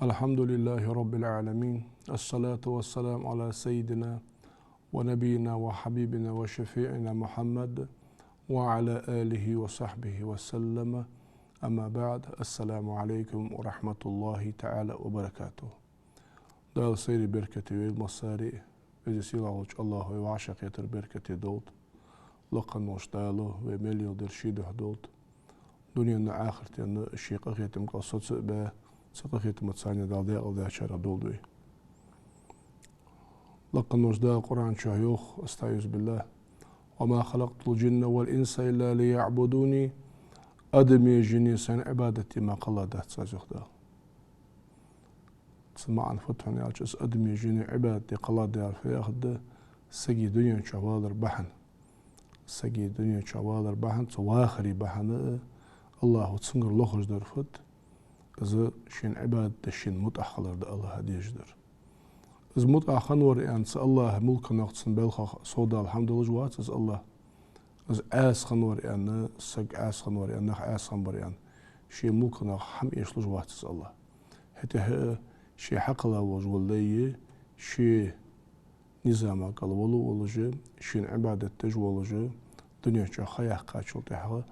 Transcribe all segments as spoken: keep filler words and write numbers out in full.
الحمد لله رب العالمين. الصلاة والسلام على سيدنا ونبينا وحبيبنا وشفيعنا محمد وعلى آله وصحبه وسلم. أما بعد. السلام عليكم ورحمة الله تعالى وبركاته. Дала сайре беркате йойла массаре а, Веза-Сийлахь волча АллахӀа вай вӀашагӀкхетар беркате долда. Лакха волча Дала вай мел леладер ший духьа долда. Дунен а, ахартен а ший къахетамга соца а баь, цу къахетамца цхьана Дала декъалдаьчарех долда вай. Лакха волча Дала Къуръан чу йоах: أستعيذ بالله: وما خلقت الجن والإنس إلا ليعبدون. Адамеи жинеи Сайна Ӏибадат де мара кхелла дац Аз, йоах Дала. Цун маӀан фуд хьона аьлча, Аз адамеи жинеи Ӏибадат де кхелла даьд фу яхар да, саги дунен чу валар бахьан. Саги дунен чу валар бахьан, цу вахари бахьан а АллахӀа цунгара лохаш дар фуд? Из шийна Ӏибадат деш, шийна мутӀахь хилар да АллахӀа дезаш дар. Из мутӀахь хиннавар аьнна, цу АллахӀа мулках, цун белхах совдала хӀама долаш вац из АллахӀ. Из Ӏаьса хиннавар аьнна, саг Ӏаьса хиннавар аьнна, нах Ӏаьса хиннабар аьнна, ший мулках хӀама эшалуш вац из АллахӀ. ХӀаьта а ший хьакхелла волаш вола лай а, ший низама кӀал вола а волаш, шийна Ӏибадат деш волаш, дунен чу ха яьккхачул тӀехьагӀа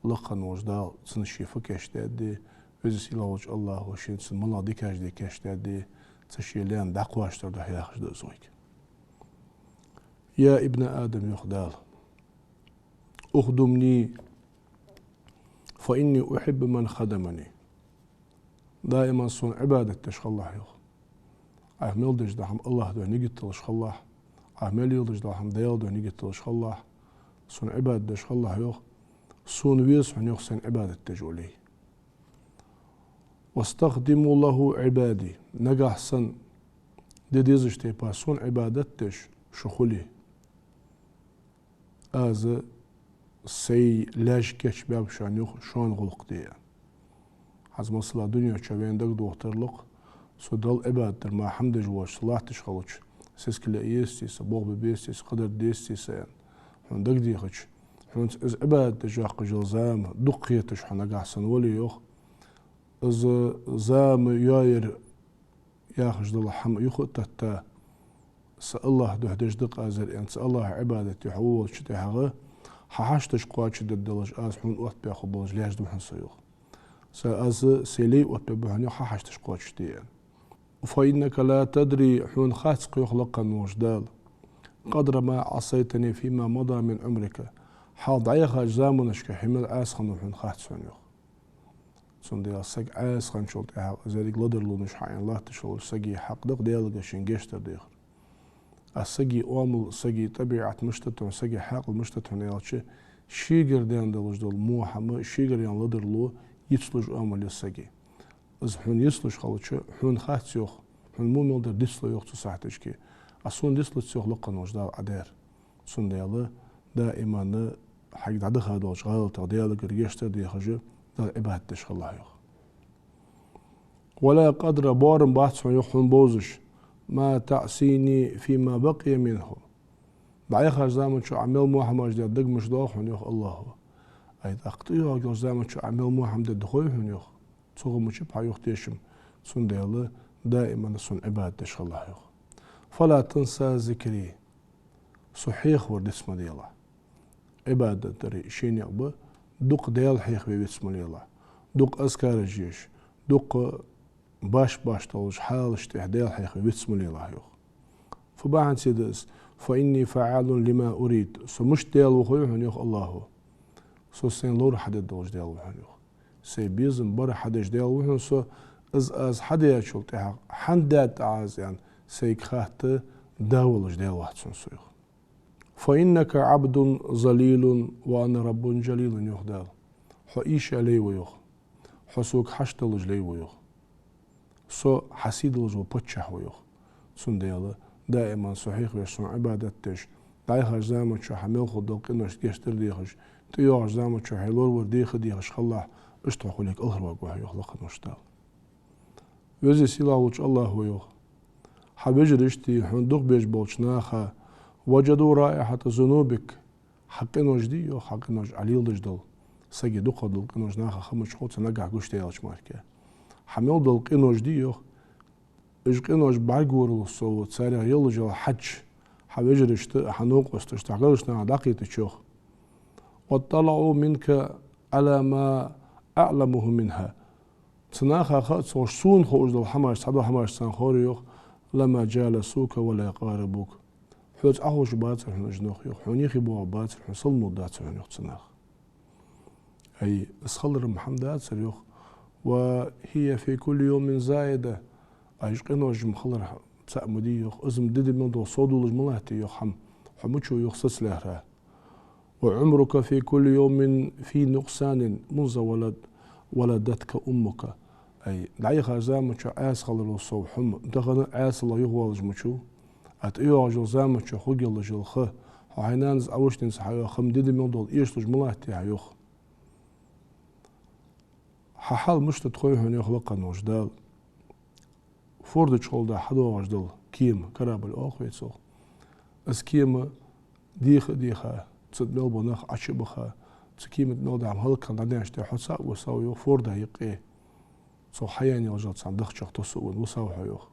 лакха волча Дала цунна ший фу кийчдаьд, Веза-Сийлахь волча АллахӀа шийна цунна малагӀа дикаш де кийчдаьд, цу ший лайна дӀакхоачашдара духьа яхаш да из вайга. يا ابن آدم, йоах Дала, اخدمني فإني أحب من خدمني. Даиман Сона Ӏибадат деш хилалахь, йоах. Ӏайха мел деш дола хӀама АллахӀа духьа нигат долаш хилалахь, Ӏайха мел леладеш дола хӀама Даьла духьа нигат долаш хилалахь, Сона Ӏибадат деш хилалахь, йоах. Сона веза хьона, йоах, Сайна Ӏибадат деш вола лай. واستخدموا له عبادي. Нагахьа санна де дезача тайпара Сона Ӏибадат деш шо хуле, Аз Сай лаьш кийчбаьб шоана, йоах, шоана гӀулакх де. ХӀанз, масала, дунен чу вайна дагадохийтар лакха, цу Далла Ӏибадат дар мара хӀама деш воацаш, латташ хилча, сискал е езаций са, болх бе безаций са, кхыдар дезаций са аьнна хьона дагадехача, хьона из Ӏибадат деш йоаккхаш йола зама дукха хеташ хьо нагахьа санна вале, йоах, из зама йоаяр яхаш дола хӀама юха а тетта, са АллахӀа духьа деш да-кх аз ер аьнна, цу АллахӀа Ӏибадат де хьо волча тӀехьагӀа, хьа хьашташ кхоачашдергдолаш аз хьона оттабаь хургболаш лаьш да хьона со, йоах. Са, аз Сай лай оттабергба хьона, йоах, хьа хьашташ кхоачашде аьнна. فإنك لا تدري, хьона хац-кх, йоах лакха волча Дала, قدر ما عصيتني فيما مضى من عمرك, хьалха дӀаяхача заманашка хьо мел Ӏаьса хиннав хьона хац хьона, йоах. Цудухьа саг Ӏаьса хинначул тӀехьагӀа из еррига ладарлонаш хьаийна латташ волча сага хьакъ да-кх Даьлагара шийна гешт дар дехар. А сага оамал, сага тӀабиӀат мишта да хьона, сага хьаькъал мишта да хьона аьлча, шийгара даьнна долаш дола во хӀама, шийгара яьнна ладарло йицлуш оамал я сага. Из хьона йицлуш хилча, хьона хац, йоах, хьона во мел дар дицлу, йоах, цу сахьаташка. А сона дицлуц, йоах лакха волча Дала, Ӏа даьр. Цудухьа даиман хьайга дӀадахача гӀалатах Даьлагара гешт дар дехаш, Далла Ӏибадат деш хилалахь, йоах. ولا قدر, боарам бац хьона, йоах, хьона бовзаш, ما تعصيني فيما بقي منه. ДӀаяхача заман чу Ӏа мел во хӀамаш дергда мишта доагӀа хьона, йоах АллахӀа. Ай, тӀаккха тӀайоагӀаш йолча заман чу Ӏа мел во хӀама дергда хой хьона, йоах. Цу гӀум чу Ӏа юхатеша-м, цудухьа даиман Сона Ӏибадат деш хилалахь, йоах. فلا تنس ذكري. Со хьехавар диц ма делахь. Ӏибадат дар ший никъ ба, дукха Даьла хьехаве виц ма лелахь. Дукха азкараш еш, дукха башха-башха долча хьалашта тӀа Даьла хьехаве виц ма лелахь, йоах. Фу бахьанца да из? فإني فعال لما أريد. Со мишта Даьла ва хой хьона, йоах АллахӀа. Со Сайна ловр хьадергдолаш Даьла ва хьона, йоах. Сай безам бар хьадеш Даьла ва хьона со, из аз хьадаьчул тӀехьагӀа хӀана даьд Ӏа из аьнна, Сайга хатта да волаш Даьла вац хьона со, йоах. فإنك عبد ذليل وأنا رب جليل, йоах Дала. Хьо ийша лай ва, йоах. Хьо Сога хьашт долаш лай ва, йоах. Со Хьа сий долаш вола паччахь ва, йоах. Цудухьа даиман Со хьехавеш, Сона Ӏибадат деш, дӀаяхача заман чу хьа мел хургдола къиношта гешт дар дехаш, тӀайоагӀача заман чу хьай лоравар деха а дехаш хилалахь, иштта хьо хуле кӀалхарваргва хьо, йоах лакха волча Дала. Веза-Сийлахь волча АллахӀа йоах: Хьа вежарашта, хьона дукха безаш болча наха, وجدوا رائحة ذنوبك, хьа къинош дий, йоах, хьа къинош Ӏа леладеш дола, Сага дукхагӀа дола къинош наха ха ма чухьу цу нагахь гуш даьлча мара. Хьа мел дола къинош дий, йоах, уж къинош бӀаргагуралца совгӀа, царех йолаш йола хьадж хьа вежарашта, хьа новкъосташта, хьа гӀалгӀашта наха дӀакхетача, йоах. «واطلعوا منك على ما أعلمه منها». Цу наха ха а ца ховш, сона ховш дола хӀамаш, цхьадола хӀамаш царна ховре, йоах, «لما جالسوك ولا قاربوك». Хьоца Ӏоховшабацар хьона уж нах, йоах, хьона юхе боагӀабацар хьона, салам лургдацар хьона, йоах, цу наха. Ай, из хилар-м хӀама дацар, йоах. «وهي في كل يوم زائدة». Ай, уж къинош-м хилар цаӀ ма дий, йоах. Из-м ди-ди мел дола совдоалаш ма латтий, йоах, хӀама. Хьо мича ва, йоах, сацалаьрхӀа. «وعمرك في كل يوم في نقصان منذ ولد-، ولدتك أمك». Ай, дӀаяхача заман чу Ӏеса хиларал сов хьо-м тахан а Ӏесалах юхавоалаш мича ва. ТӀайоагӀаш йолча заман чу хургйолаш йола ха, хьо хьай нанас Ӏовушнинца хьайоагӀа ха-м ди-ди мел дола эшалуш ма латтий хьа, йоах. Хьа хьал мишта да хой хьона, йоах лакха волча Дала. Форда чухула хьадоагӀаш дола кема, корабль оал вай цох. Из кема деха а деха, цу тӀа мел бола нах Ӏочу а баха, цу кема тӀа мел дола хӀама хӀалакхинна дӀаденнача тӀехьа хьо цаӀ висав, йоах, форда юкъе. Цох хьаяьнна йолча цхьан дахчах тосса а венна висав хьо, йоах.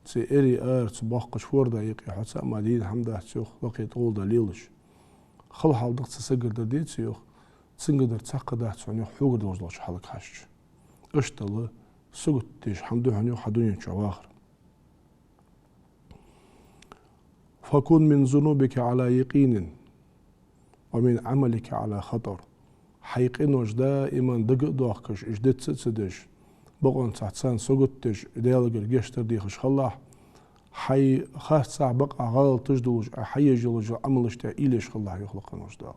Цу эре ара, цу боккхача форда юкъе хьо цаӀ мара дийна хӀама дац, йоах, лакхе тӀагӀолла лелаш. Хала хьал да-кх цу сагагара дар, деций, йоах, цунгара дар цхьаккха дац хьона, йоах, хьогара долаш долча хьалага хьежача. Иштта ала, сагот деш хӀама да хьона, йоах, хьа дунен чу вахар. «فكن من ذنوبك على يقين ومن عملك على خطر». Хьай къинош даиман дага а доахкаш, уж дицца а ца деш, бокъонца царна сагот деш, Даьлагара гешт дар дехаш хилалахь, хьай харцахьа, бакъахьа гӀалаташ долаш, Ӏа хьаеш йолаш йола Ӏамалашта уйла еш хилалахь, йоах лакха волча Дала.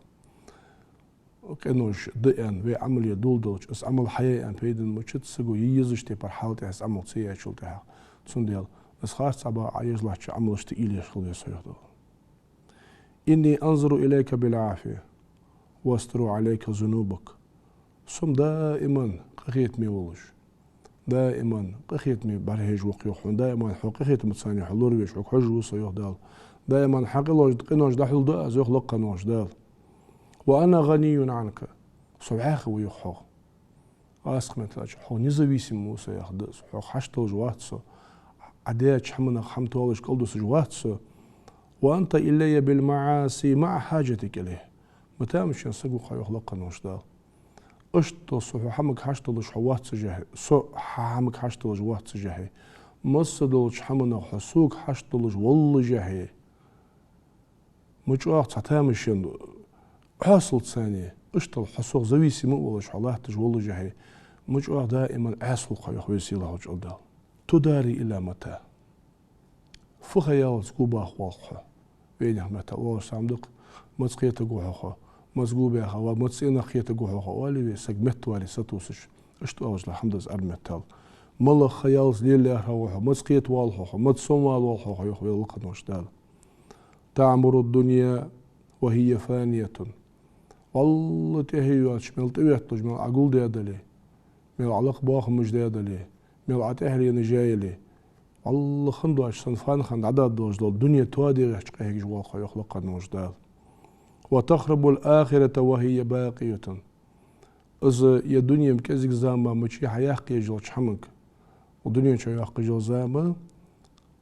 Къинош да аьнна, вай Ӏамал е доладелча, из Ӏамал хьаяь аьнна пайдана мичад, саго е езача тайпара хьал тӀехьа из Ӏамал ца яьчул тӀехьагӀа. Цундела из харцахьа, бакъахьа Ӏа еш латтача Ӏамалашта уйла еш хила веза хьо, йоах Дала. «إني أنظر إليك بالعافية وأستر عليك ذنوبك». Со-м даиман къахетаме волаш, даиман къахетаме бӀарахьежа ва-кх, йоах, хьона, даиман хьо къахетамца хьо лоравеш, хьога хьожаш ва со, йоах Дала. Даиман хьа къинош, къинош дӀахьулду аз, йоах лакха волча Дала. «وأنا غني عنك». Со вӀаьхий ва, йоах, хьох. Асхмет лача, хьох независим ва со, яха да, хьох хьашт долаш вац со. Ӏа деча хӀаманах хӀама тоалуш, кӀалдусаш вац со. «وأنت إلي بالمعاصي مع حاجتك إليها». Ма тамашийна саг ва хьо, йоах лакха волча Дала. Иштта со хьо хӀамага хьашт долаш хьо вац сажахье, со хьа хӀамага хьашт долаш вац сажахье. Масса долча хӀаманах хьо сога хьашт долаш воллашехье. Ма чӀоагӀа цхьа тамашийна хьоасалца санна, иштта хьо сох зависим а волаш хьо латташ воллашехье, ма чӀоагӀа даиман Ӏеса хул хьо, йоах Веза-Сийлахьа волча Аллах Дала. «تداري إلى متى». Фу ха яллалца гобаха воал хьо? Вайнаьха меттала оалаш хӀама да-кх: «Маца кхетаргва хьо, хьо? Маца гобаьха ва, маца цӀенах кхетаргва хьо, хьо?» оалий вай, саг меттавале сатувсаш. Иштта оалаш дола хӀама да из Ӏарбий меттала. МалагӀа ха яллалца лелаяьрхӀа ва хьо, маца кхетавоал хьо, хьо, маца сомавоал хьо, хьо, йоах вай лакха волча Дала. «تعمر الدنيا وهي فانية». ВаллахӀи, тӀехье йоацаш мел тӀаветталуш, мел Ӏа гулдаь дале, мел Ӏа лакха бахамаш даь дале, мел Ӏа тӀехьленаш яь яле, валлахӀи, хинна доацаш санна фана хинна дӀадаргдолаш дола дуне тоаде гӀерташ къахьегаш воал хьо, йоах лакха волча Дала. «وتخرب الآخرة وهي باقية». Из ер дуне-м кӀезига зама мичай хьаяккха езаш йолча хӀаманга, укх дунен чу йоаккхаш йола зама,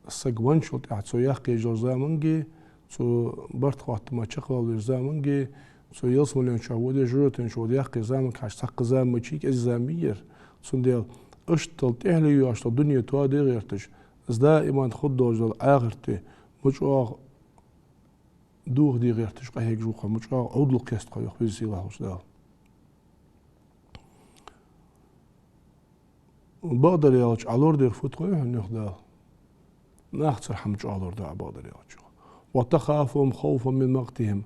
саг венначул тӀехьагӀа цо яккха езаш йолча заманга, цо барт хаттама чакхвала везача заманга, цо ялсмален чу воде, жожагӀатен чу воде яккха езача заманга хьежача цхьаккха зама мичай, кӀезига зама ма йий ер. Цундела иштта тӀехье йоацаш дола дуне тоаде гӀерташ, из даиман хургдолаш дола ахарат ма чӀоагӀа дохаде гӀерташ къахьегаш ва хьо, ма чӀоагӀа Ӏовдал кхест хьо, йоах Веза-Сийлахьа волча Дала. Бакъдар аьлча, Ӏа лорадар фуд хой хьона, йоах Дала? Нахацара хӀама чӀоагӀа лораду Ӏа, бакъдар аьлча. «وتخافهم خوفا من مقتهم».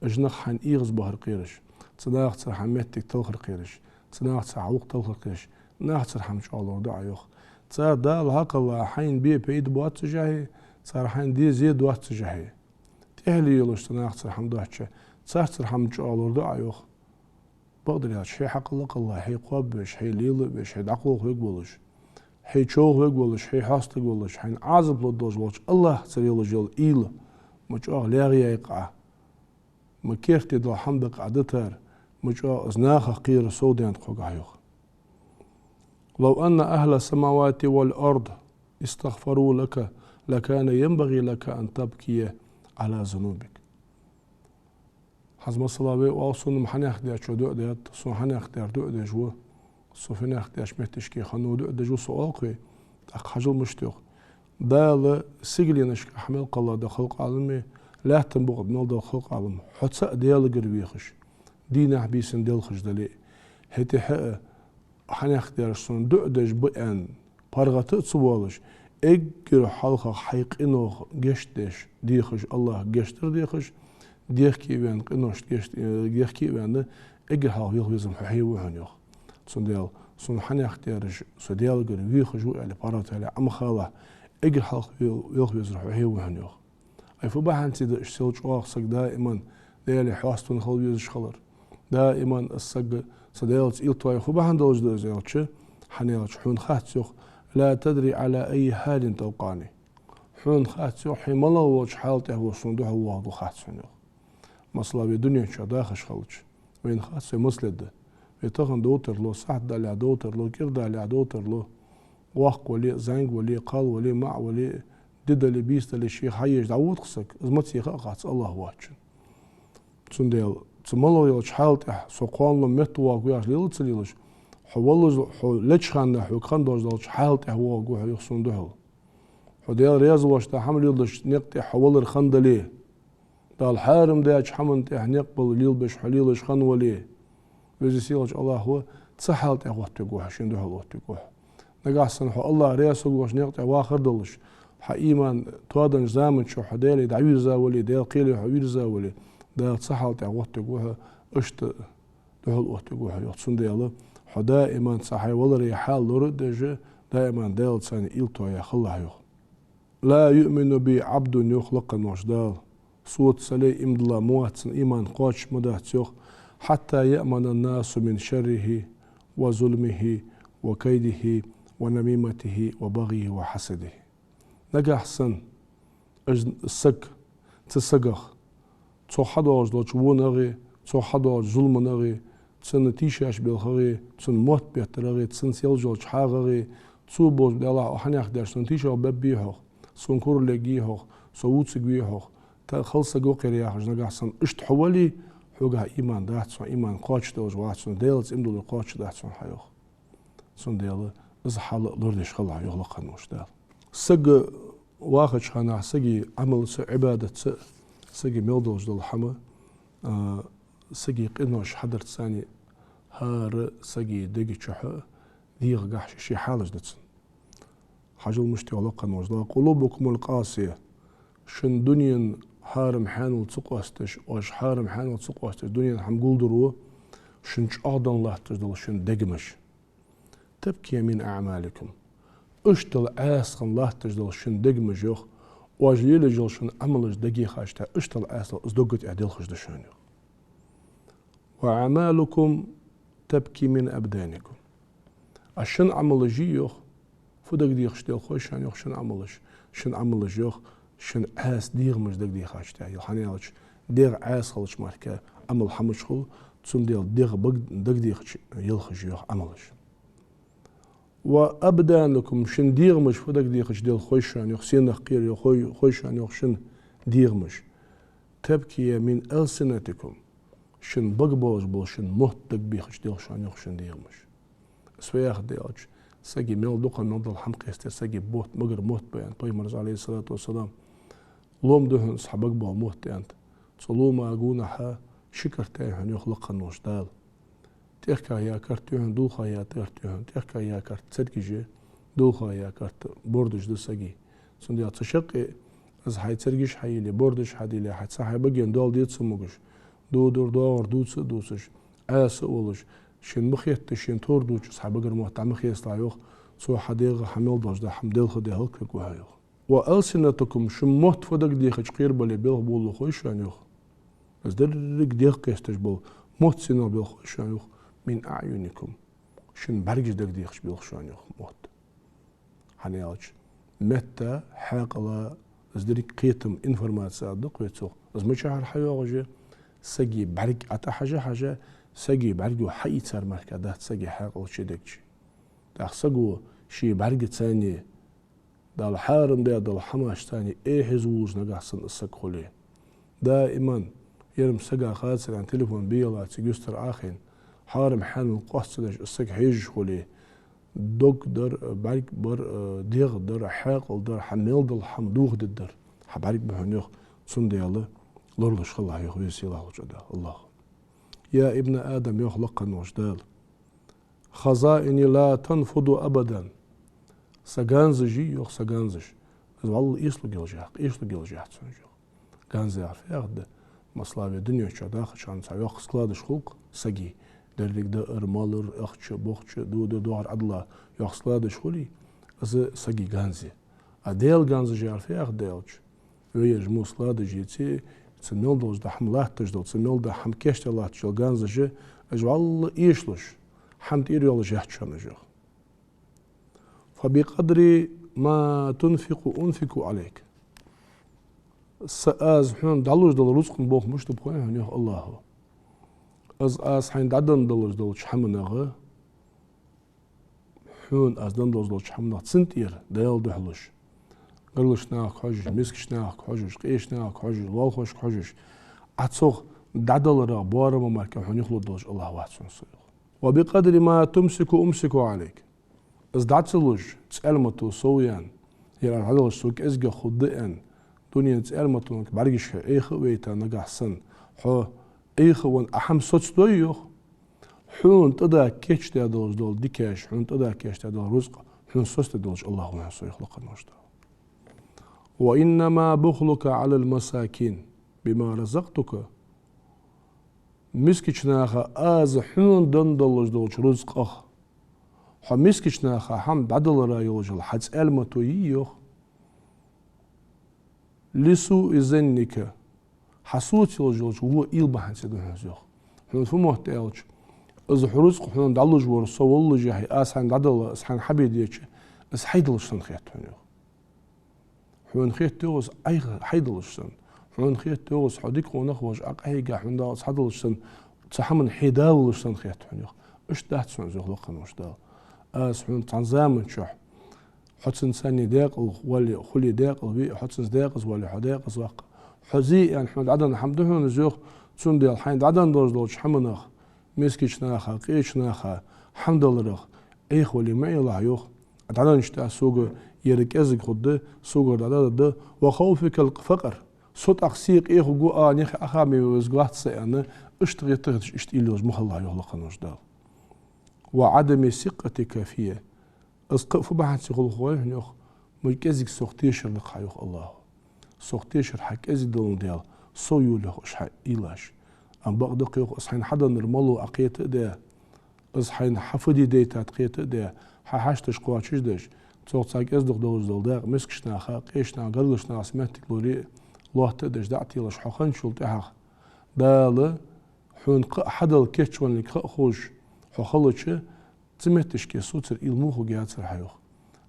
Уж нах хьайна эгӀазбахар кхераш, цу нахацара хьа моттиг талхар кхераш, цу нахацара хьа гӀулакх талхар кхераш, нахацара хӀама чӀоагӀа лораду Ӏа, йоах. Цар Дала хьакхелла хьайна бе пайда боаццашехье, цар хьайна де зе доаццашехье, тӀехье йолаш цу нахацара хӀама доацача, царцара хӀама чӀоагӀа лораду Ӏа, йоах. Бакъдар аьлча, хье хьакхелла а кхелла, хье кхоабавеш, хье лела а веш, хье дӀакхалхавергволаш, хье човхавергволаш, хье хьоастаргволаш, хьайна Ӏазап лургдолаш волча Аллахьцара йолаш йола уйла ма чӀоагӀа лаьгӀа яй-кх Ӏа. Ма керте дола хӀама да-кх Ӏа дитар, Мича из нахах кхерар сов даьннад хьога, йоах. لو أن أهل السماوات والأرض استغفروا لك لكان ينبغي لك أن تبكي على ذنوبك. ХӀанз масала вай оал, сона хьанехк даьчо дуӀа даьд, сона хьанехк даьр дуӀа деш ва, со финехк даьча метташка хинна дуӀа деш ва со, оал-кх вай. ТӀаккха хьажал мишта йоах. Дала сигаленашка хьа мел кхелла да халкъ-Ӏалам, лаьттан букъа тӀа мел дола халкъ-Ӏалам, хьо цаӀ Даьлагара вехаш, дийнахьа-бийсанна делхаш дале а, хӀаьта хьа а хьанехк даьраш сона дуӀа деш ба аьнна, паргӀата а ца воалаш, эггара хьалхагӀа хьай къинох гешт деш, дехаш, АллахӀага гешт дар дехаш, дехке а ваьнна, къиношта гешт, э, дехке а ваьнна, эггара хьалха велха везар хьо хье ва хьона, йоах. Цудухьа, сона хьанехк даьраш, со Даьлагара вехаш ва аьле, паргӀата аьле, Ӏа ма халахь, эггара хьалха вел-, велха везар хьо хье ва хьона, йоах. Ай, фу бахьан да иштта сел чӀоагӀа саг даиман Даьла хьоаставаь хила везаш хилар? Даиман из саг цу Даьлаца уйла тохе фу бахьан долаш да из аьлча, хӀана аьлча хьона хац, йоах, لا تدري على أي حال تلقاني. Хьона хац, йоах, хьо малагӀа волча хьала тӀа волаш сона духьал воагӀаргва хац хьона, йоах. Масала, вай дунен чу дахаш хилча, вайна хац вай маца ле да. Вай тахан дов тарлу, сахьат далехь дов тарлу, кӀира далехь дов тарлу, воккха вале а, зӀамига вале а, кхал вале а, маӀа вале а, ди дале а, бийса дале а, ше хьаеш дӀавода-кх саг, из маца я ха а хац АллахӀ воацачоа. Цудухьа, цу малагӀа йолча хьала тӀа со кхоана метта воагӀаргва яхаш лела а ца лелаш, хьо валлалца, хьо леча хана хьога хинна долаш долча хьала тӀа воагӀаргва хьо, йоах, сона духьал. Хьо Даьла раьза воацаш да хӀама леладеш никъ тӀа хьо валар хинна дале, Дала хьарам даьча хӀаман тӀа никъ бала лелабеш хьо лелаш хинна вале, Веза-Сийлахьча АллахӀа цу хьала тӀа оттавергва хьо, шийна духьал оттавергва хьо. Нагахьа санна хьо АллахӀ раьза хургволча никъ тӀа вахар долаш, хьа иман тоаденнача заман чухь хьо Даьлага дӀавийрза вале, Даьла кхеле хьо вийрза вале, Дала цу хьала тӀа оттавергва хьо, иштта духьал оттавергва хьо, йоах. Цудухьа хьо даиман цу хьай валара хьал лорадеш, даиман Даьлаца уйла тохе хилалахь, йоах. لا يؤمن بي عبد, йоах лакха волча Дала, соца цу лай иман дилла ма вац, цун иман кхоачаш ма дац, йоах, حتى يأمن الناس من شره وظلمه وكيده ونميمته وبغيه وحسده. Нагахьа санна из саг, цу сагах, цох хьадоагӀаш долча вонах а, цох хьадоагӀача зуламах а, цунна тийшаболх белхах а, цунна мотт беттарах а, цунца йолаш йолча хьагӀах а, цо бовза, Даьлахь, хьанехк даьраш сона тийшаболх бергбий-хьогӀ, сона кура лергий-хьогӀ, со вувцаргвий-хьогӀ, тӀаккха хала саг ва-кх ер яхаш, нагахьа санна иштта хьо вале, хьога иман дац хьона, иман кхоачаш долаш вац хьона, Даьлаца иман дилар кхоачаш дац хьона хьа, йоах. Цудухьа из хьал лорадеш хилалахь, йоах лакха волча Дала. Саг вахача хана сага Ӏамалца, Ӏибадатца, сага мел долаш дола хӀама, а, сага къинош хьадарца, хӀара сага дега чухь, дегӀагахь ший-ший хьалаш да цун. Хьажал мишта йоах лакха волча Дала: قلوبكم القاسية. Шун дунен хьарам хьаьнал ца къоастадеш, оаш хьарам хьаьнал ца къоастадеш, дунен хӀама гулдур ва, шун чӀоагӀденна латташ дола шун дегамаш. تبكي من أعمالكم. Иштта ӀаьсагӀа латташ дола шун дегамаш, йоах, оаш лелаеш йола шун Ӏамалаш дагайохача, иштта ӀаьсагӀа из дог тӀа делхаш да шоана, йоах. وأعمالكم تبكي من أبدانكم. А шун Ӏамалаш, йоах, фу дагадехаш делхой шоана, йоах, шун Ӏамалаш? Шун Ӏамалаш, йоах, шун Ӏаьса дегӀамаш дагадехача тӀа, йоах, хӀана аьлча дегӀ Ӏаьса хилча мара Ӏамал хӀама ца хул, цудухьа дегӀ бага-, дагадехача елхаш я, йоах, Ӏамалаш. وأبدانكم, шун дегӀамаш фу дагадехача делхой шоана, йоах, сенах кхера, йоах, хой-, хой шоана, йоах, шун дегӀамаш. تبكي من ألسنتكم. Шун бага болаш бола шун мотт дагабехача делх шоана, йоах, шун дегӀамаш. Из фу яхар да аьлча, сага мел дукха мел дола хӀама кхестар, сага мотт, багара мотт ба аьннад Пайхамара, عليه الصلاة والسلام. Лоам да хьона из хьа бага бола мотт, аьннад. Цу лоама гонахьа ши карт я хьона, йоах лакха волча Дала. ТӀехьагӀа яь карт я хьона, дулхагӀа яь карт я хьона. ТӀехьагӀа яь карт цергаш я, дулхагӀа яь карт бордаш да сага. Цудухьа цу шаккхе из хьай цергаш хьайийле, бордаш хьадийле, хьай цу хьай баген доал деза ца могаш, додор, доагӀар дувца а дувцаш, Ӏаьса а волаш, шийна ма хетта, шийна товр дувцаш из хьа багара мотт дӀа ма хесталахь, йоах, цо хьа дегӀа хьа мел долаш дола хӀама делха а де хӀалаквергва хьо, йоах. وألسنتكم, шун мотт фу дагадехача кхерабале белха болалу хой шоана, йоах. Из деррига дегӀ кхесташ бола мотт сенах белха хой шоана, йоах, من أعينكم. Шун бӀаргаш дагадехача белха шоана, йоах, мотт. ХӀана аьлча метта, хьаькъала, из деррига кхетам, информаци да-кх вай цох. Из мичахьара хьайоагӀаш я? Сага бӀарга ӀотӀахьажа-хьажа, Сага бӀаргагу хьаийцар мара дац сага хьаькъал чу дегча. ТӀаккха саго ший бӀаргацани, Дала хьарам даь дола хӀамаш цани эхь из вуллаш нагахь санна из саг хуле. Даиман, ер-м сага хацар аьнна телефон бе лаца юстара Ӏохайна, хьарам хьанал къоастадеш из саг хьежаш хуле, дог дар, бӀарг бар, дегӀ дар, хьаькъал дар, хьа мел дола хӀама дохадергдар, хьа бӀарг ба хьона, йоах, цундела лоралуш хилалахь, йоах, Веза-Сийлахь волча Дала. АллахӀ. يا ابن آدم, йоах лакха волча Дала. خزائني لا تنفد أبدا. Са ганзаш, йоах, са ганзаш. Из вӀалла эшалургйолаш яц, эшалургйолаш яц цун, йоах. Ганз яхар фу яхар да? Масала, вай дунен чу дахача хана цхьа йоккха складаш хул-кх сага. Деррига даар, малар, ахча, бохча, додар, дохар Ӏадала йоккха складаш хулий, из сага ганз я. А Даьла ганзаш яхар фу яхар да аьлча, вай ераш мо складаш йицъе, цу мел долаш дола хӀама латташ дола, цу мел дола хӀама кийчдаь латташ йола ганзаш, уж вӀалла эшалуш, хӀама тӀера йолаш яц шоана уж, йоах. فبقدر ما تنفق أنفق عليك. Са, аз хьона дӀалуш дола рузкъан болх мишта ба хой хьона, йоах АллахӀа. Из аз хьайна дӀаденна долаш долча хӀаманах, хьона аз денна долаш долча хӀаманах цун тӀера Даьла духьалаш, гаргарча нахага хьожаш, мискача нахага хьожаш, къеча нахага хьожаш, лоалахошка хьожаш, Ӏа цох дӀадаларах боарам мара хьона юхалургдолаш АллахӀ вац хьона со, йоах. وبقدر ما تمسك أمسك عليك. Из дӀа ца луш, цӀармато сов яьнна, ер аз дӀадалар сога кӀезигагӀа хургда аьнна, дунен цӀарматонга бӀаргашка Ӏеха а вайта нагахь санна, хьо Ӏеха а венна, Ӏа хӀама соцадой, йоах, хьона тӀадаккха кийчдаь долаш дола дикаш, хьона тӀадаккха кийчдаь дола рузкъа хьона соцадергдолаш АллахӀ ва хьона со, йоах лакха волча Дала. وإنما بخلك على المساكين بما رزقتك. Мискача наха аз хьона денна долаш долча рузкъах, хьо мискача наха хӀама дӀадалара йолаш йола хьа цӀармато йий, йоах, لسوء ظنك, хьа соца йолаш йолча во уйла бахьанца да хьона из, йоах. Хьона фу мотт аьлча, из хьа рузкъа хьона дӀалуш вар со воллашехь, аз хьайна дӀадала, из хьайна хьабедеча, из хьай долаш санна хет хьона, йоах. Хьона хет, йоах, из Ӏайха хьай долаш санна. Хьона хет, йоах, из хьо дика къонах волаш, Ӏа къахьийга хьона Дала из хьадалаш санна, цу хӀаман хье да волаш санна хет хьона, йоах. Иштта дац хьона из, йоах лакха волча Дала. Аз хьона цхьан заман чухь, хьо цунца цхьана даькъала вале, хуле даькъала ве, хьо цунца даькъаза вале, хьо даькъаза ваккха. Хьо зе аьнна хьона дӀаденна хӀама да хьона из, йоах, цундела хьайна дӀаденна долаш долча хӀаманах, мискача наха, къеча наха хӀама даларах Ӏехавале ма Ӏелахь, йоах. ДӀаденнача тӀа сога ер кӀезига хургда, согара дӀадоаргда. وخوفك الفقر. Со тӀаккха се къехаргва, а, наха Ӏаха ма везаргвац со аьнна, иштта гӀетта а гӀетташ, иштта уйла йолаш ма хилалахь, йоах лакха волча Дала. وعدم ثقتك في. Из кхы а фу бахьанца хул хой хьона, йоах, ма кӀезига сох тешар да-кх хьа, йоах АллахӀа. Сох тешар хьа кӀезига даландаь, сов йолаелаш хьа уйлаш. Амма бакъда-кх, йоах, из хьайна хьаденнар малав Ӏа кхета а даь, из хьайна хьа фу де дайтад кхета а даь, хьа хьашташ кхоачашдеш, цох цхьа кӀезига долаш дола дакъа мискача наха, къеча наха, гаргарча наха моттиг лоре а лоатта а деш, дӀа а телаш, хьо хинначул тӀехьагӀа Дала хьона кхы а хьадала кийчвеннилга ха а ховш хьо хилча, цу метташка соцар уйла мухуг яцар хьа, йоах.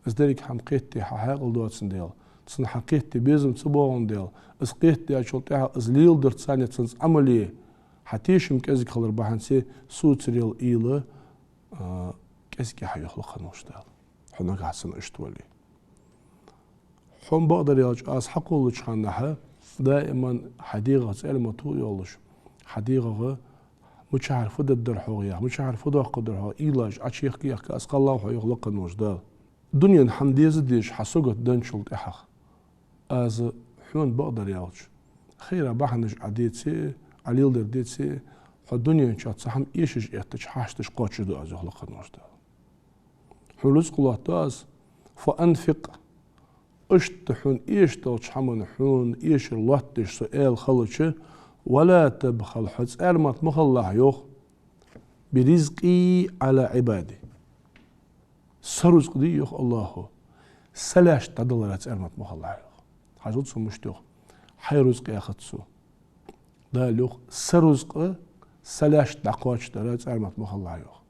Из деррига хӀама кхетаде хьа хьаькъал доацандаь, цунна хьа кхетаде безам ца боагӀандаь, из кхетадечул тӀехьагӀа из леладарца цунца Ӏамал е, хьа тешам кӀезига хилар бахьанца соцар йола уйла, а, кӀезига я хьа, йоах лакха волча Дала. Хьо нагахь санна иштта вале. Хьона бакъдар аьлча, аз хьакхоллача хана хьа даиман хьа дегӀах цӀармато йолаш, хьа дегӀах мичахьара фу дергдар хьогӀ яха, мичахьара фу доаккхаргдар хьогӀ уйлаш Ӏочуехка-ехка аз кхеллав хьо, йоах лакха волча Дала. Дунен хӀама деза а дезаш хьа сагот денначул тӀехьагӀа, аз хьона бакъдар аьлча, хайра бахьанаш Ӏа деце а, Ӏа леладер деце а, хьо дунен чу цхьа хӀама эшаш эттача хьашташ кхоачашду аз, йоах лакха волча Дала. Хьона рузкъа лоаттаду аз, فأنفق. Иштта хьона эшаш долча хӀаман хьона эшар лоаттадеш со аьла хилча, ولا تبخل, хьо цӀармат ма хилалахь, йоах, برزقي على عبادي. Са рузкъа дий, йоах АллахӀа, са лаьшта дӀадаларах цӀармат ма хилалахь, йоах. Хьажал цо мишта йоах: хьай рузкъа яхац цо. Дала йоах, са рузкъа са лаьшта дӀакхоачашдарах цӀармат ма хилалахь, йоах.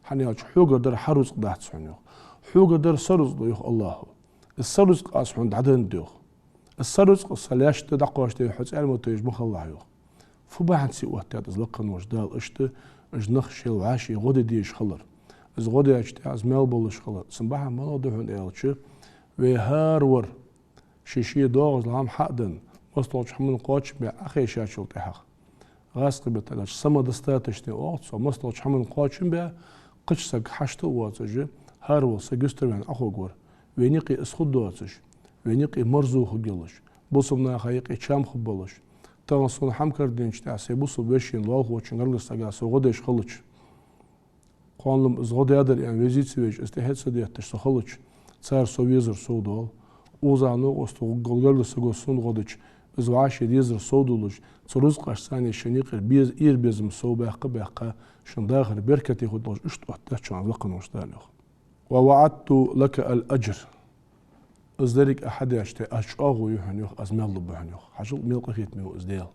ХӀана аьлча хьогара дар хьа рузкъа дац хьона, йоах. Хьогара дар са рузкъа да, йоах АллахӀа. Из са рузкъа аз хьона дӀаденнад, йоах. Из са рузкъа са лаьшта дӀакхоачашде хьо цӀармато еш ма хилалахь, йоах. Фу бахьанца оттадаьд из лакха волча Дала иштта Уж нах шоайла вӀаший гӀо де дезаш хилар. Из гӀо даьчул тӀехьагӀа из маьл болаш хилар. Цун бахьан малагӀа да хьона аьлча, вай хӀаравар ший-ший доагӀаш дола хӀама хьа а денна, массадолча хӀаман кхоачам бе Ӏохайшачул тӀехьагӀа, гӀазкхий меттала аьлча, самодостаточный оал цох, массадолча хӀаман кхоачам бе, кхыча сага хьашт а воацаш, хӀараволча сага юстара ваьнна ӀохоагӀар, вайна юкъе из хургдоацаш, вайна юкъе марзо хургйолаш, бусалба наха юкъе чам хургболаш, тахан сона хӀама караденначул тӀехьагӀа сай бусалба вешийна, лоалахочун, гаргарча сага со гӀо деш хилча, кхоана-м из гӀо даьдар аьнна веза ца везаш, из тӀехьа ца детташ со хилча, цар со везар сов доал. Укхаза новкъост гӀо-, гаргарча саго сона гӀо дича, из вӀаший дезар сов долаш, цу рузкъашца шун юкъера беза, ира безам сов баьккха-баьккха, шун дахар беркате хургдолаш, иштта оттадаьд шоана лакхавола Дала, йоах. «ووعدت لك الأجر». Из деррига Ӏа хьадаьчул тӀехьагӀа Аз чӀоагӀо ю хьона, йоах, Аз маьл лургба хьона, йоах. Хьажал, мел къахетаме ва из Даьла.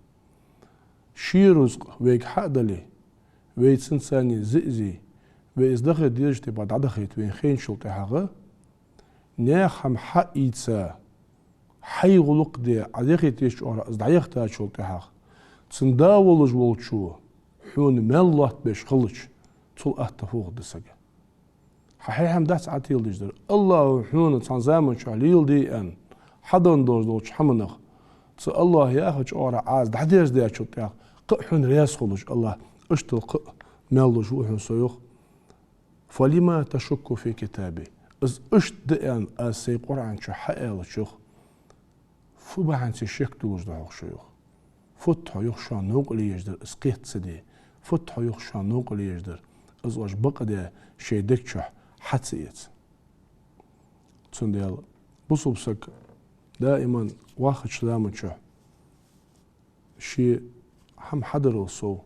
Ший рузкъа вайга хьа а дале, вай цунца зиъ а зе, вай из даха дезача тайпара дӀадахийта вайна хайначул тӀехьагӀа, наьха хӀама хьа а ийца, хьай гӀулакх де, Ӏа яхийта езача оагӀорахьа из дӀаяхийтачул тӀехьагӀа, цун да волаш волчо хьона маьл лоаттабеш хилча, цул атта фу хургда сага? Хьа хьай хӀама дац Ӏа тиладеш дар. АллахӀа хьона цхьан заман чухь леладе аьнна хьаденна долаш долча хӀаманах, цу АллахӀа яхача оагӀорахьа Ӏа из дӀадерзадаьчул тӀехьагӀа, кхы а хьона раьза хулаш АллахӀ, иштта кхы а маьл луш ва хьона со, йоах. «فلم تشك في كتابي». Из иштта да аьнна Аз Сай Къуръан чу хьааьлча, йоах, фу бахьанце шек долаш да хьогӀ шо, йоах? Фуд хьо, йоах, шоана новкъарле еш дар из кхета ца де? Фуд хьо, йоах, шоана новкъарле еш дар из оаш бакъдеш шоай дег чухь хьа ца эца? Цудухьа бусалба саг даиман вахача заман чухь ший хӀама хьадарал сов,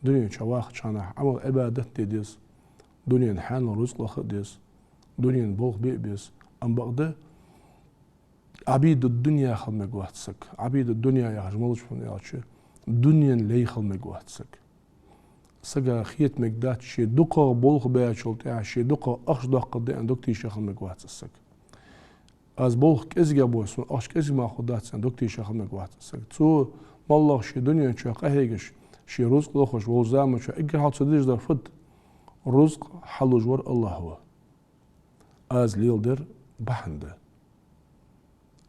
дунен чу вахача хана Ӏамал-Ӏибадат де деза, дунен хьанал рузкъ лаха а деза, дунен болх бе а беза, амма бакъда Ӏабиду дунья хила мегаргвац саг. Ӏабиду дунья яхаш малаш ба хьона аьлча, дунен лай хила мегаргвац саг. Сага хета мегаргдац ший дукхагӀа болх баьчул тӀехьагӀа ший дукхагӀа ахча доаккхаргда аьнна дог тийша хила мегаргвац из саг. Аз болх кӀезигагӀа бой, сона ахча кӀезига мара хургдац аьнна дог тийша хила мегаргвац из саг. Цо моллагӀа ший дунен чу къахьегаш, ший рузкъ лохаш волча заман чухь эггара хьалха цо дезаш дар фуд? Рузкъ хьалуш вар АллахӀ ва. Аз леладер бахьан да.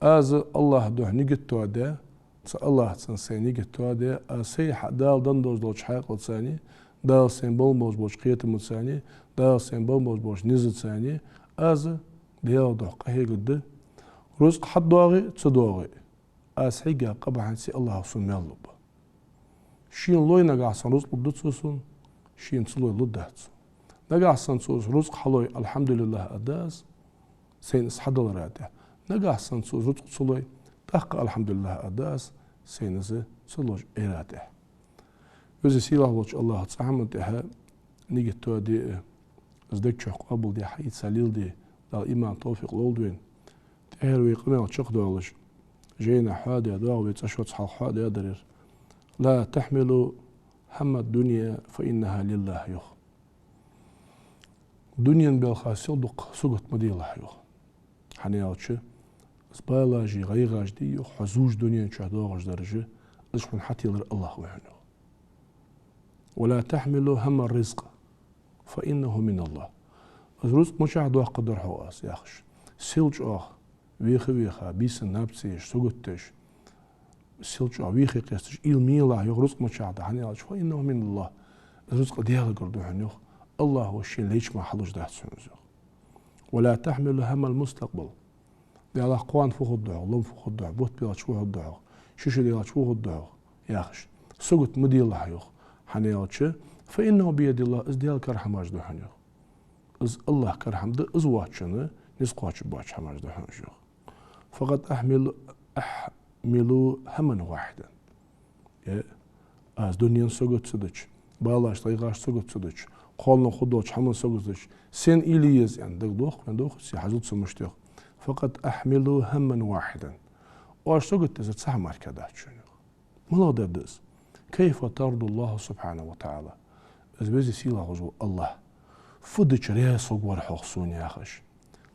Аз АллахӀа духьа нигат тоадаь, цу АллахӀаца сай нигат тоадаь, аз сай хьа-, Дала денна долаш долча хьаькъалца, Дала сайна бенна болаш болча кхетамца, Дала сайна бенна болаш болча низаца, аз Даьла духьа къахьегаргда. Рузкъ хьадоагӀе а, ца доагӀе а, аз хьийга къа бахьанце АллахӀа сона маьл лургба. Шийна лой нагахьа санна рузкъ лургда Цо сона, шийна ца лой лургдац Цо. Нагахьа санна Цо из рузкъ хьалой, алхьамдулиллахӀ аргда аз, сайна из хьадалара тӀехьа. Нагахьа санна Цо из рузкъ ца лой, тӀаккха алхьамдулиллахӀ аргда аз, сайна из ца луш Ӏера тӀехьа. Веза-Сийлахь волча АллахӀа цу хӀаман тӀехьа нигат тоаде а, из дег чу къоабалде, хьаийца леладе, Дала иман, товфикъ лолда вайна. ТӀехьара вай къамаьл чакхдоалаш, жайна хьоадаь доагӀа вай цӀи шозза хьалха хьоадаь дар ер: «لا تحملوا هم الدنيا فإنها لله», йоах. Дунен белха сел дукха сагот ма делахь, йоах. ХӀана аьлча, из балаши гӀайгӀаши да, йоах, хьо зувш дунен чу доагӀаш дараш, из хьона хьателар АллахӀ ва хьона, йоах. «ولا تحملوا هم الرزق فإنه من الله». Из рузкъ мичахьа доаккхаргдар хьога аз, яхаш, сел чӀоагӀа веха-веха, бийсан наб ца еш, сагот деш, сел чӀоагӀа вехе кхесташ уйла ма елахь, йоах, рузкъ мичахьа да, хӀана аьлча, «فإنه من الله», из рузкъ Даьлагара да хьона, йоах, АллахӀа шийна лайча мара хьалуш дац хьона из, йоах. «ولا تحملوا هم المستقبل». Даьлах, кхоана фу хургда хьогӀ, лом фу хургда хьогӀ, бутт белча фу хургда хьогӀ, ши шу даьлча фу хургда хьогӀ, яхаш, сагот ма делахь, йоах, хӀана аьлча, «فإنه بيد الله», из Даьла кара хӀамаш да хьона, йоах. Из АллахӀа кара хӀама да, из воацачунна низ кхоачаргбоацаш хӀамаш да хьона уж, йоах. «فقد أحمل-, أحملوا هما واحدا». Э, аз дунен сагот ца дича, балашта, гӀайгӀашта сагот ца дича, кхоана хургдолча хӀаман сагот ца дича, сен уйла е еза аьнна дагадох, вайна дохац, хьажал цу муштех. «فقد أحملوا هما واحدا». Оаш сагот дезар цхьа хӀама мара дац шоана, йоах. МалагӀа дар да из? «كيف ترضى الله سبحانه وتعالى». Из Веза-Сийлахь волаш вола АллахӀ фу дича раьза хургвар хьогӀ сона, яхаш,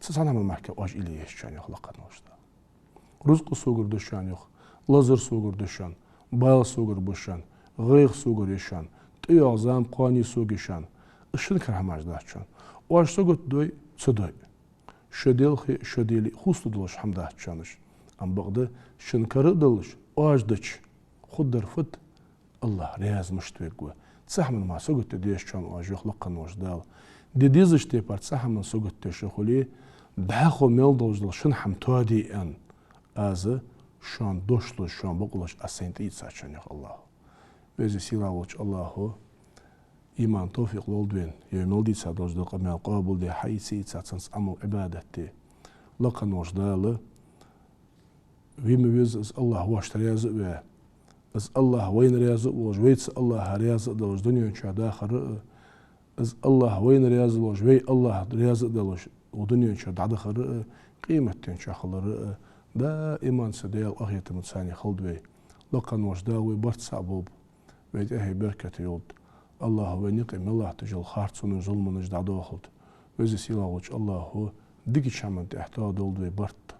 цу цхьан хӀаман мара оаш уйла е еза шоана, йоах, лакхавола Дала. Рузкъ Согара да шоана, йоах, лазар Согара да шоана, бала Согара ба шоана, гӀайгӀа Согара я шоана, ТӀайоагӀа зама кхоане сога шун. Из шун кара хӀамаш дац шун. Оаш сагот дой, ца дой. Шо делхе, шо деле, хувцалуш долаш хӀама дац шун уж. Амма бакъда шун кара а долаш, оаш дича, хургдар фуд, АллахӀ раьза мишта вергва. Цу хӀаман мара сагот де деза шун оаш, йоах лакхвенна волча Дала. Де дезача тайпара цу хӀаман сагот деш шо хуле, дӀахо мел долаш дола шун хӀама тоаде аьнна, аз шоана дош луш, шоана бокъо луш аз сайна тӀаийцад шун, йоах АллахӀа. Веза-Сийлахь волча АллахӀа иман, товфикъ лолда вайна, ер мел дийца долаш дола къамаьл къоабалде, хьаийца, ийца, цунца Ӏамал, Ӏибадат де. Лакхвенна волча Дала ве ма веза из АллахӀ вайна раьза а ве. Из АллахӀ вайна раьза а волаш, вай цу АллахӀа раьза а долаш дунен чу дахар а, из АллахӀ вайна раьза волаш, вай АллахӀ раьза а долаш укх дунен чу дӀадахар а, къематдийнахьа хилар а, даим цу Даьла къахетамца цхьана хилда вай. Лакхвенна волча Дала вай барт цхьа болба, вай тӀехье беркате йолда. АллахӀа вайна юкъе мел латташ йола харцонаш, зуламаш дӀадохалда. Веза-Сийлахь волча АллахӀа дикача хӀаман тӀехьа тоадолда вай барт.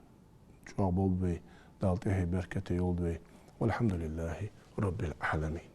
ЧӀоагӀа болба вай, Дала тӀехье беркате йолда вай. والحمد لله رب العالمين.